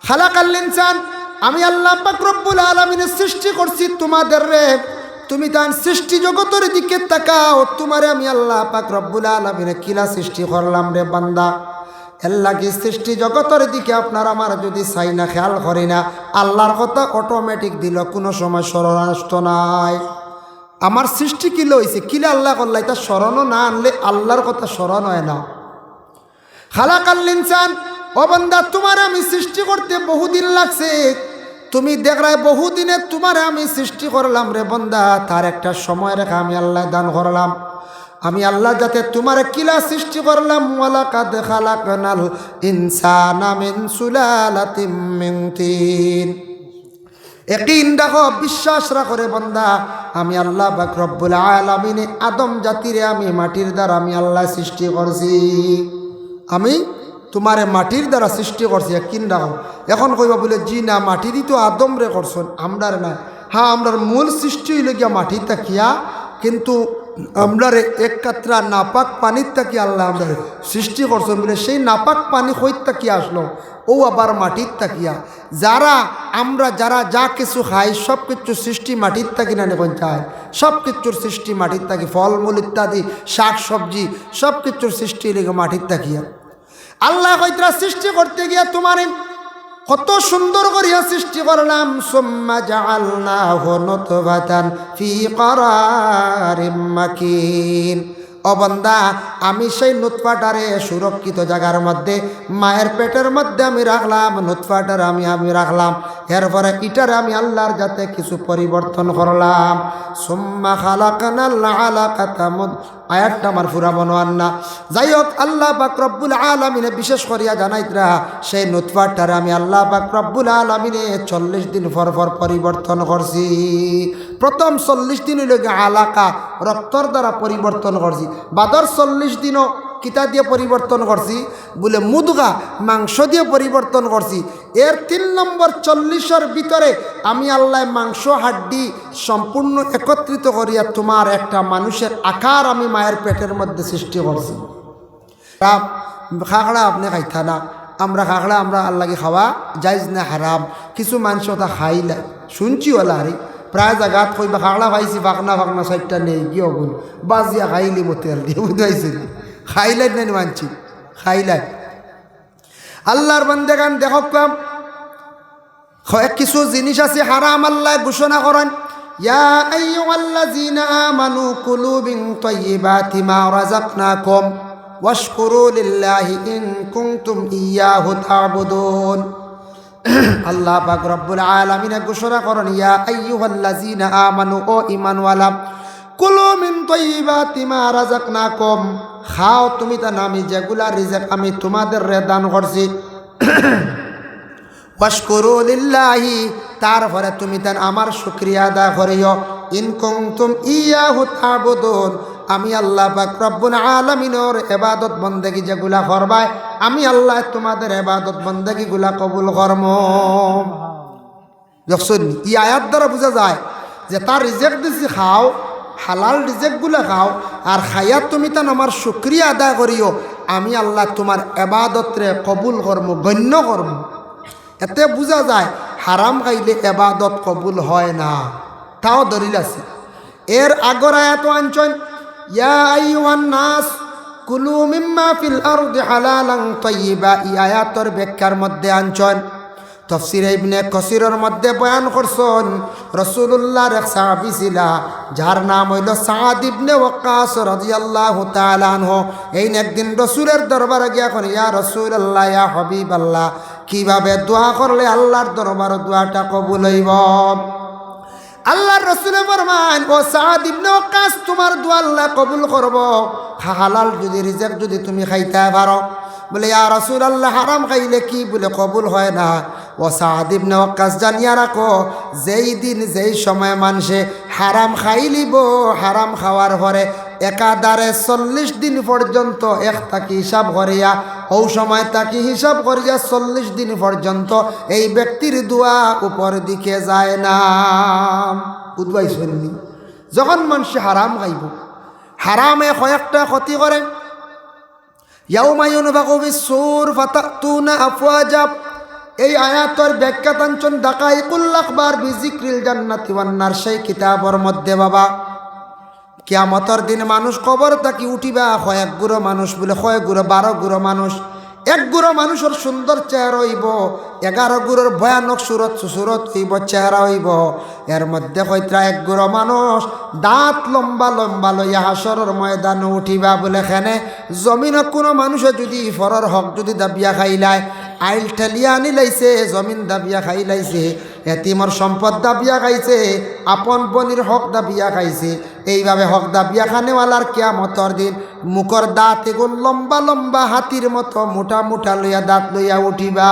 খালাকাল ইনসান, আমি আল্লাহ পাক রব্বুল আলামিনে সৃষ্টি করছি তোমাদেররে। তুমি তান সৃষ্টি জগতর দিকে তাকাও, তোমারে আমি আল্লাহ পাক রব্বুল আলামিনে কিলা সৃষ্টি করলাম রে বান্দা। এর লাগি সৃষ্টি জগতর দিকে আপনার আমার যদি চাই না, খেয়াল করি না, আল্লার কথা automatic দিল কুনু সময় স্মরণ আসতো নায়। আমার সৃষ্টি কিলা অইছে, কিলা আল্লায় করলা, ইতা স্মরণও না আনলে আল্লার কথা স্মরণ অয় না। খালাকাল ইনসান, ও বান্দা, তোমারে আমি সৃষ্টি করতে বহুদিন লাগছে। তুমি দেখরায় বহুদিনে তোমারে আমি সৃষ্টি করলাম রে বান্দা, তার একটা সময় রেখা আমি আল্লায় দান করলাম। আমি আল্লায় যাতে তোমারে কিলা সৃষ্টি করলাম, ওয়ালাকাদ খালাকনাল ইনসানা মিন সুলালাতিম মিন তিন। একিন রাখো, বিশ্বাস রাখো রে বান্দা, আমি আল্লাহ পাক রব্বুল আলামিনে আদম জাতিরে আমি মাটির দ্বারা আমি আল্লায় সৃষ্টি করছি। আমি তোমারে মাটির দ্বারা সৃষ্টি করছি, একিন রাখো। এখন কইবা বুলে, "জি না, মাটি দি তো আদমরে করছইন, আমরারে না।" হ্যাঁ, আমরার মূল সৃষ্টি অইলো গিয়া মাটির থাকিয়া, কিন্তু আমরারে এক কাতরা নাপাক পানির থাকি আল্লায় আমরারে সৃষ্টি করছইন বুলে, সেই নাপাক পানি কইর থাকি আসলো, অউ আবার মাটির থাকিয়া। যারা আমরা, যারা যা কিছু খাই, সব কিছু সৃষ্টি মাটির থাকি না নি কইন চাই? সব কিছুর সৃষ্টি মাটির থাকি, ফলমূল ইত্যাদি, শাক সবজি, সব কিছুর সৃষ্টি লেগে মাটির থাকিয়া। আল্লায় কইতরা সৃষ্টি করতে গিয়া তোমারে কত সুন্দর করিয়া সৃষ্টি করলাম। সুম্মা জাআলনাহু নুতফাতান ফি ক্বারারিম মাকিন। ও বান্দা, আমি সেই নুতফাটারে সুরক্ষিত জাগার মধ্যে, মায়ের পেটের মধ্যে আমি রাখলাম, নুতফাটারে আমি, আমি রাখলাম। এরপরে ইটারে আমি আল্লাহর যাতে কিছু পরিবর্তন করলাম। সুম্মা খালাকনাল আলাকাতা মুদ-, আয়াতটা আমার পুরা মনো আর না। যাই হোক, আল্লাহ পাক রব্বুল আলামিনে বিশেষ করিয়া জানাইতরা, সেই নুতফাটারে আমি আল্লাহ পাক রব্বুল আলামিনে চল্লিশ দিন পর পর পরিবর্তন করছি। প্রথম চল্লিশ দিন অইলো গিয়া আলাকা, রক্তর দ্বারা পরিবর্তন করছি। বাদর চল্লিশ দিনও কিতা দিয়া পরিবর্তন করছি? বুলে মুদগা, মাংস দিয়া পরিবর্তন করছি। এর তিন নম্বর চল্লিশর ভিতরে আমি আল্লাহ মাংস হাড্ডি সম্পূর্ণ একত্রিত করিয়া তুমার একটা মানুষের আকার আমি মায়ের পেটের মধ্যে সৃষ্টি করছি। খাকড়া আপনে খাইতা না, আমরা খাকড়া আমরা আল্লাহ কি খাওয়া জায়েজ না হারাম? কিছু মানুষ ওটা খাইলায়, শুনছি ওলা আরে, প্রায় জাগাত কইবা খাকড়া খাইছি, ফাকনা ফাকনা সাইডটা নেই গিয়া অগুন, বাজিয়া খাইলি মতে আর দিয়ে, বুঝতে পারছি না? খাইলায় না মানছি, খাইলায়। আল্লাহর বান্দেগান দেখো কাম, কয়েক কিছু জিনিস আছে হারাম আল্লাহ ঘোষণা করেন। ইয়া আইয়ুহাল্লাযীনা আমানু কুলু মিন তাইয়্যিবাতি মা রাযাকনাকুম ওয়াশকুরু লিল্লাহি ইন কুনতুম ইয়াহু তা'বুদুন। আল্লাহ পাক রব্বুল আলামিনে ঘোষণা করেন, ইয়া আইয়ুহাল্লাযীনা আমানু, ও ঈমানওয়ালা, কুলু মিন তাইয়্যিবাতি মা রাযাকনাকুম, খাও তুমি তান আমি যেগুলা রিজিক আমি তোমাদেররে দান করছি। ওয়াশকুরু লিল্লাহি, তারপরে তুমি তান আমার শুকরিয়া আদায় করিও। ইন কুনতুম ইয়াহু তা'বুদুন, আমি আল্লাহ পাক রব্বুল আলামিনর ইবাদত বন্দেগি যেগুলা করবায়, আমি আল্লাহ তোমাদের ইবাদত বন্দেগিগুলা কবুল করমু। দেখছইন নি? ই আয়াত দ্বারা বুঝা যায় যে তার রিজিক দিছি খাও, হালাল রিজিকগুলা খাও, আর খাইয়া তুমি তান আমার শুকরিয়া আদায় করিও, আমি আল্লাহ তোমার ইবাদতরে কবুল করমু, গণ্য করমু। এতে বুঝা যায় হারাম খাইলে ইবাদত কবুল হয় না, তাও দলিল আছে। এর আগর আয়াতও আনছইন, ইয়া আইয়ুহান নাস কুলু মিম্মা ফিল আরদি হালালান তাইয়্যিবা, ই আয়াতর ব্যাখ্যার মধ্যে আনছইন, তফসিরে ইবনে কাসিরর মধ্যে বয়ান করছইন, রাসূলুল্লাহর এক সাহাবী ছিলা, যার নাম অইলো সাদ ইবনে ওয়াক্কাস রাদিয়াল্লাহু তাআলা আনহু। এইন একদিন রাসূলের দরবারে গিয়া কইন, ইয়া রাসূলুল্লাহ, ইয়া হাবিবাল্লাহ, কিভাবে দোয়া করলে আল্লাহর দরবারো দোয়াটা কবুল অইবো? আল্লাহর রাসূলে ফরমাইন, ও সাদ ইবনে ওয়াক্কাস, তোমার দোয়া আল্লাহ কবুল করবো, হা-, হালাল যুদি রিজিক যুদি তুমি খাইতায় পারো। বুলে, ইয়া রাসূলুল্লাহ, হারাম খাইলে কি বুলে কবুল হয় না? ও সাদ ইবনে ওয়াক্কাস, জানিয়া রাখো, যেই দিন যেই সময় মানষে হারাম খাইলিবো, হারাম খাওয়ার পরে একাধারে চল্লিশ দিন পর্যন্ত এক থাকি হিসাব করিয়া, অউ সময় থাকি হিসাব করিয়া চল্লিশ দিন পর্যন্ত এই ব্যক্তির দোয়া উপর দিকে যায় না। বুঝ পাইছইন নি? যখন মানষে হারাম খাইবো, হারামে কয়েকটা ক্ষতি করে। ইয়াউমা ইউনফাখু ফিস সূর ফাতাতুনা আফওয়াজা। এই আয়াতর ব্যাখ্যাত আনছইন দাকাইকুল আখবার বিজিক্রিল জান্নাতি ওয়ান নার, সেই কিতাবর মধ্যে বাবা। কিয়ামতর দিন মানুষ কবর থাকি উঠিবা, কয়েক গুরু মানুষ বুলে, কয়েক গুরু, বারো গুরু মানুষ। এক গুরু মানুষর সুন্দর চেহারা অইবো, এগারো গুরুর ভয়ানক সুরত, সুরত অইবো, চেহারা অইবো। এর মধ্যে কইতরা এক গুরু মানুষ দাঁত লম্বা লম্বা লইয়া হাশরর ময়দানো উঠিবা বুলে। কেনে? জমিনো কুনু মানুষে যুদি পরর হক যুদি দাবিয়া খাইলায়, আইল ঠেলিয়া আনিলাইছে, জমিন দাবিয়া খাইলাইছে, এতিমর সম্পদ দাবিয়া খাইছে, আপন বইনর হক দাবিয়া খাইছে, এইভাবে হক দাবিয়া খানেওয়ালার কিয়ামতর দিন মুখর দাঁত এগুন লম্বা লম্বা হাতির মতো মোটা মোটা লইয়া দাঁত লইয়া উঠিবা।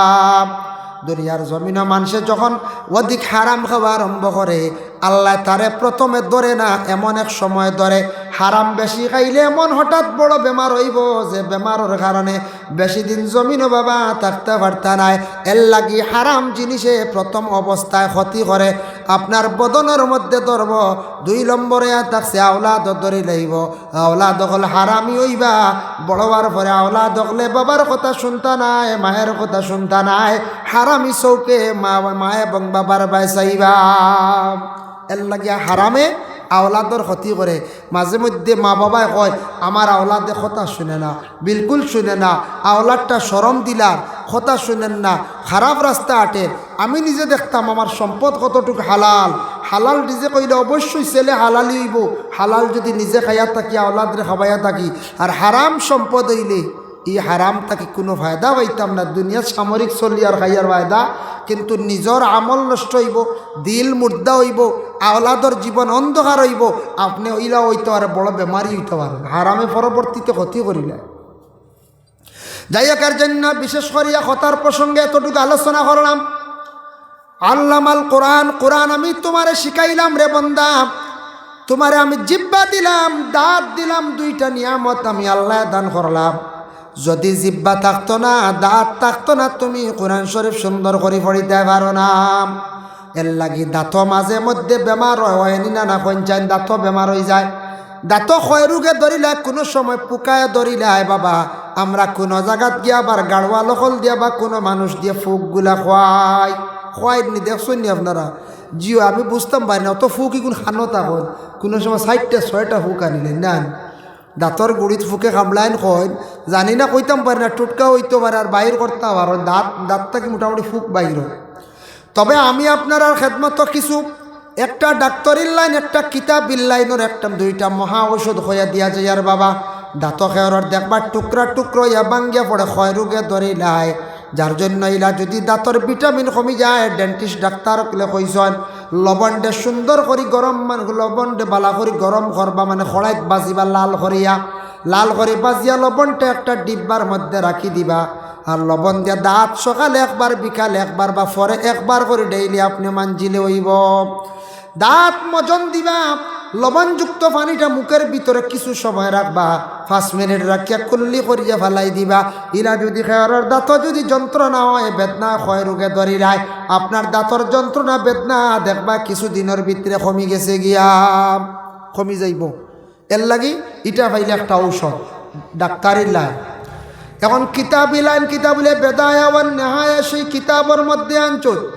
দুনিয়ার জমিনো মানষে যখন অধিক হারাম খাওয়া আরম্ভ করে, আল্লায় তারে প্রথমে ধরে না, এমন এক সময় ধরে, হারাম বেশি খাইলে এমন হঠাৎ বড় বেমার অইবো যে বেমারর কারণে বেশি দিন জমিনো বাবা থাকতা পারতা নায়। এর লাগি হারাম জিনিসে প্রথম অবস্থায় ক্ষতি করে, আপনার বদনর মধ্যে ধরবো। দুই নম্বরে আর থাকছে আওলাদো ধরিলাইবো। আওলাদ অকল হারামি অইবা, বড় অওয়ার পরে আওলাদ অকলে বাবার কথা শুনতা নায়, মায়ের কথা শুনতা নায়, হারামি চউখে মা, মা এবং বাবার বায় চাইবা। এর লাগিয়া হারামে আওলাদর ক্ষতি করে। মাঝে মধ্যে মা বাবায় কয়, "আমার আওলাদে কথা শুনে না, বিলকুল শুনে না, আওলাদটা শরম দিলার, কথা শুনের না, খারাপ রাস্তা আটের।" আমি নিজে দেখতাম আমার সম্পদ কতটুক হালাল। হালাল নিজে কইলে অবশ্যই ছেলে হালালই অইবো। হালাল যদি নিজে খাইয়া থাকি, আওলাদরে খাবাইয়া থাকি, আর হারাম সম্পদ অইলে ই হারাম থাকি কুনু ফায়দা পাইতাম না। দুনিয়াত সামরিক চলিয়ার খাইয়ার ফায়দা, কিন্তু নিজর আমল নষ্ট অইবো, দিল মুর্দা অইবো, আওলাদর জীবন অন্ধকার অইবো। আপনে অইলা অইতে পারে, বড় বেমারি অইতে পারে, হারামে পরবর্তীতে ক্ষতি করিলে। যাই হোক, এর জন্য বিশেষ করিয়া কথার প্রসঙ্গে এতটুকু আলোচনা করলাম। আল্লামাল কোরআন, কোরআন আমি তোমারে শিখাইলাম রে বান্দা। তোমারে আমি জিব্বা দিলাম, দাঁত দিলাম, দুইটা নিয়ামত আমি আল্লায় দান করলাম। যদি জিব্বা থাকতো না, দাঁত থাকতো না, তুমি কোরআন শরীফ সুন্দর করি পড়িতায় পারো না। এর লাগি দাঁতো মাঝে মধ্যে বেমার অয়, অয়নি না, না কইন চাইন, দাঁতো বেমার অইযায়। দাঁতো কয় রোগে ধরিলায়, কুনু সময় পুকায় ধরিলায় বাবা। আমরা কুনু জাগাত গিয়া আবার গাড়োয়া লকল দিয়া বা কুনু মানুষ দিয়া ফুকগুলা খোয়াই, খোয়াইর নি দেখছইন নি আপনারা? জিও, আমি বুঝতাম পারি না, অত ফুক ইগুন খানো তখন। কুনু সময় চাইরটা ছয়টা ফুক আনিলে না, দাঁতর গুড়িত ফুকে কামড়াইন কইন, জানি না, কইতাম পারি না, টুটকা অইতো পারে, আর বাইর করতা পারো, দাঁত, দাঁত থাকি মোটামুটি ফুক বাইর অয়। তবে আমি আপনারার খেদমতো কিছু, একটা ডাক্তারির লাইন, একটা কিতাবির লাইনর একটা দুইটা মহা ঔষধ কইয়া দিয়া যাইয়ার বাবা। দাঁতো খেয়রর দেখবা টুকরা টুকরা অইয়া ভাঙ্গিয়া পড়ে, কয় রোগে ধরিলায়। যার জন্য ইলা যদি দাঁতর ভিটামিন কমি যায়, ডেন্টিস্ট ডাক্তার অকলে কইছইন, লবণরে সুন্দর করি গরম, মানে লবণরে বালা করি গরম করবা, মানে কড়াইত বাজিবা লাল করিয়া, লাল করি বাজিয়া লবণটা একটা ডিব্বার মধ্যে রাখি দিবা। আর লবণ দিয়া দাঁত সকালে একবার, বিকালে একবার বা পরে একবার করি ডেইলি আপনে মাঞ্জিলে অইবো। দাঁত মজন দিবা, লবণযুক্ত পানিটা মুখের ভিতরে কিছু সময় রাখবা, পাঁচ মিনিট রাখিয়া কুল্লি করিয়া ফালাই দিবা। ইলা যদি খেয়রর দাঁতো যদি যন্ত্রণা অয়, বেদনা অয়, রোগে ধরিলায়, আপনার দাঁতর যন্ত্রণা বেদনা দেখবা কিছু দিনর ভিতরে কমি গেছে গিয়া, কমি যাইবো। এর লাগি ইটা পাইলে একটা ঔষধ, ডাক্তারির লাইন। এখন কিতাবি লাইন, কিতাবুল বেদায়া ওয়ান নেহায়া, সেই কিতাবর মধ্যে আনছইন,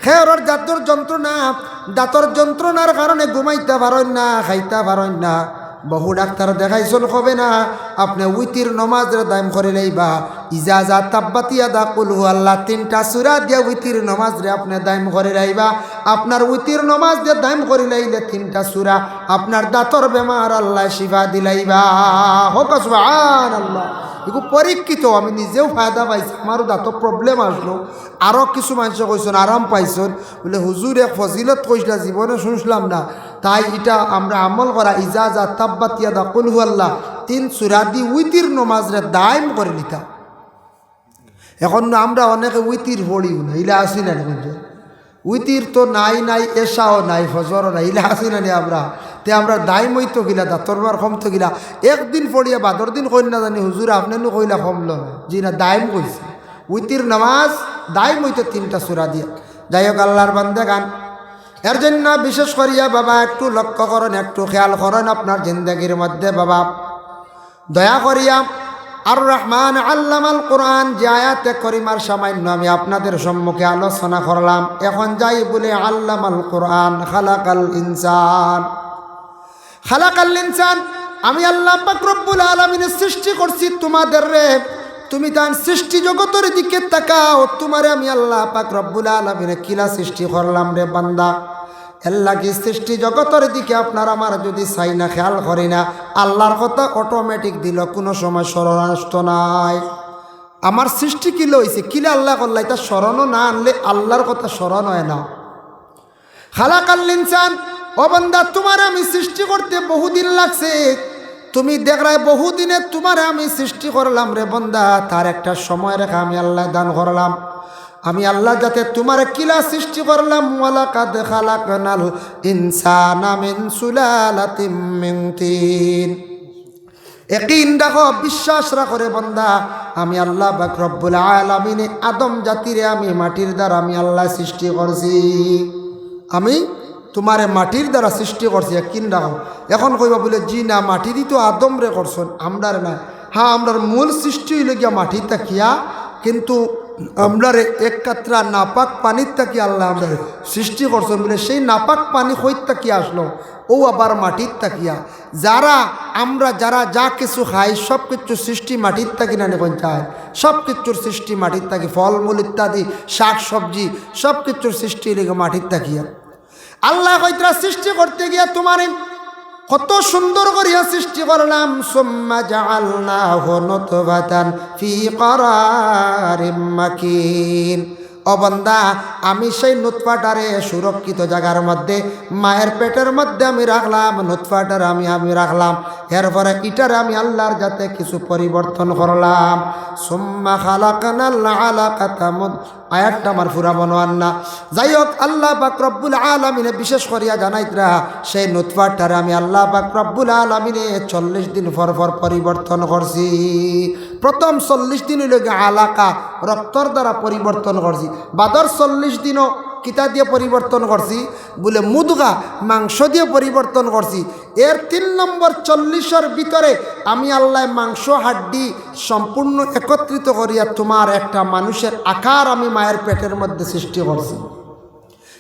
খেয়রর দাঁতর যন্ত্রণা, দাঁতর যন্ত্রণার কারণে ঘুমাইতা পারইন না, খাইতা পারইন না। বহু ডাক্তার দেখাইছইন, কইবা না, আপনে উতির নমাজরে দাইম করি লাইবা। ইজা জা তাব্বাত ইয়াদা কুল হু আল্লাহ, তিনটা সূরা দিয়া উতির নমাজরে আপনে দাইম করি লাইবা। আপনার উতির নমাজ দিয়া দাইম করি লাইলে তিনটা সূরা, আপনার দাঁতর বেমার আল্লায় শিফা দিলাইবা। কউক্কা সুবহানাল্লাহ। ইগু পরীক্ষিত, আমি নিজেও ফায়দা পাইছি, আমারও দাঁতো problem আসলো, আরো কিছু মানষে কইছইন আরাম পাইছইন। বুলে, "হুজুর এক ফজিলত কইছলা, জীবনে শুনছিলাম না।" তাই ইটা আমরা আমল করা, ইজা জা তাব্বাত ইয়াদা কুল হু আল্লাহ, তিন সূরা দি উতির নমাজরে দাইম করি নিতা। এখন আমরা অনেকে উতির পড়িও না, ইলা আছি না নি? উতির তো নাই, নাই, এশাও নাই, ফজরও নাই, ইলা আছি না নি আমরা? তে আমরা দাইম অইতো কিলা, দাঁতর বার কমতো কিলা। একদিন পড়িয়া বাদর দিন কইন না জানি, "হুজুর, আপনে নু কইলা কমলো না।" জি না, দাইম কইছি। উতির নমাজ দাইম অইতো তিনটা সূরা দিয়া। যাই হোক, আল্লার বান্দেগান, এর জন্য বিশেষ করিয়া বাবা একটু লক্ষ্য করইন, একটু খেয়াল করইন আপনার জিন্দেগির মধ্যে বাবা। দয়া করিয়া আর রহমান আল্লামাল কোরআন যে আয়াতে করিমার সামান্য আমি আপনাদের সম্মুখে আলোচনা করলাম, এখন যাই বলে আল্লামাল কোরআন খালাকাল ইনসান। খালাকাল ইনসান, আমি আল্লাহ পাক রব্বুল আলামিনে সৃষ্টি করছি তোমাদেররে। তুমি তান সৃষ্টি জগতর দিকে তাকাও, তোমারে আমি আল্লাহ পাক রব্বুল আলামিনে কিলা সৃষ্টি করলাম রে বান্দা। এর লাগি সৃষ্টি জগতর দিকে আপনার আমার যদি চাই না, খেয়াল করি না, আল্লার কথা automatic দিল, কুনু সময় স্মরণ আসতো নায়। আমার সৃষ্টি কিলা অইছে, কিলা আল্লায় করলা, ইটা স্মরণও না আনলে আল্লার কথা স্মরণ অয় না। খালাকাল ইনসান, ও বান্দা, তোমারে আমি সৃষ্টি করতে বহুদিন লাগছে। তুমি দেখরায় বহুদিনে তোমারে আমি সৃষ্টি করলাম রে বান্দা, তার একটা সময় রেখা আমি আল্লায় দান করলাম। আমি আল্লায় যাতে তোমারে কিলা সৃষ্টি করলাম, ওয়ালাকাদ খালাকনাল ইনসানা মিন সুলালাতিম মিন তিন। একিন রাখো, বিশ্বাস রাখো রে বান্দা, আমি আল্লাহ পাক রব্বুল আলামিনে আদম জাতিরে আমি মাটির দ্বারা আমি আল্লায় সৃষ্টি করছি। আমি তোমারে মাটির দ্বারা সৃষ্টি করছি, একিন রাখো। এখন কইবা বুলে, "জি না, মাটি দি তো আদমরে করছইন, আমরারে না।" হ্যাঁ, আমরার মূল সৃষ্টি অইলো গিয়া মাটি থাকিয়া, কিন্তু আমরারে এক কাতরা নাপাক পানির থাকি আল্লায় আমরারে সৃষ্টি করছইন বুলে, সেই নাপাক পানি কইত থাকি আসলো? অউ আবার মাটির থাকিয়া। যারা আমরা, যারা যা কিছু খাই, সব কিছুর সৃষ্টি মাটির থাকি না নি? কইন চাই, সব কিছুর সৃষ্টি মাটির থাকি। ফলমূল ইত্যাদি, শাক সবজি, সব কিছুর সৃষ্টি অইলো গি মাটির থাকিয়া। আল্লায় কইতরা, সৃষ্টি করতে গিয়া তুমারে কত সুন্দর করিয়া সৃষ্টি করলাম। সুম্মা জাআলনাহু নুতফাতান ফি ক্বারারিম মাকিন। ও বান্দা, আমি সেই নুতফাটারে সুরক্ষিত জাগার মধ্যে, মায়ের পেটের মধ্যে আমি রাখলাম, নুতফাটারে আমি, আমি রাখলাম। এরপরে ইটারে আমি আল্লাহর জাতে কিছু পরিবর্তন করলাম। সুম্মা খালাকনাল আলাকাতা মুদ-, আয়াতটা আমার পুরা মনো আর না। যাই হোক, আল্লাহ পাক রব্বুল আলামিনে বিশেষ করিয়া জানাইতরা, সেই নুতফাটারে আমি আল্লাহ পাক রব্বুল আলামিনে চল্লিশ দিন পর পর পরিবর্তন করছি। প্রথম চল্লিশ দিন অইলো গি আলাকা, রক্তর দ্বারা পরিবর্তন করছি। বাদর চল্লিশ দিনও কিতা দিয়া পরিবর্তন করছি? বুলে মুদগা, মাংস দিয়া পরিবর্তন করছি। এর তিন নম্বর চল্লিশর ভিতরে আমি আল্লায় মাংস হাড্ডি সম্পূর্ণ একত্রিত করিয়া তুমার একটা মানুষের আকার আমি মায়ের পেটের মধ্যে সৃষ্টি করছি।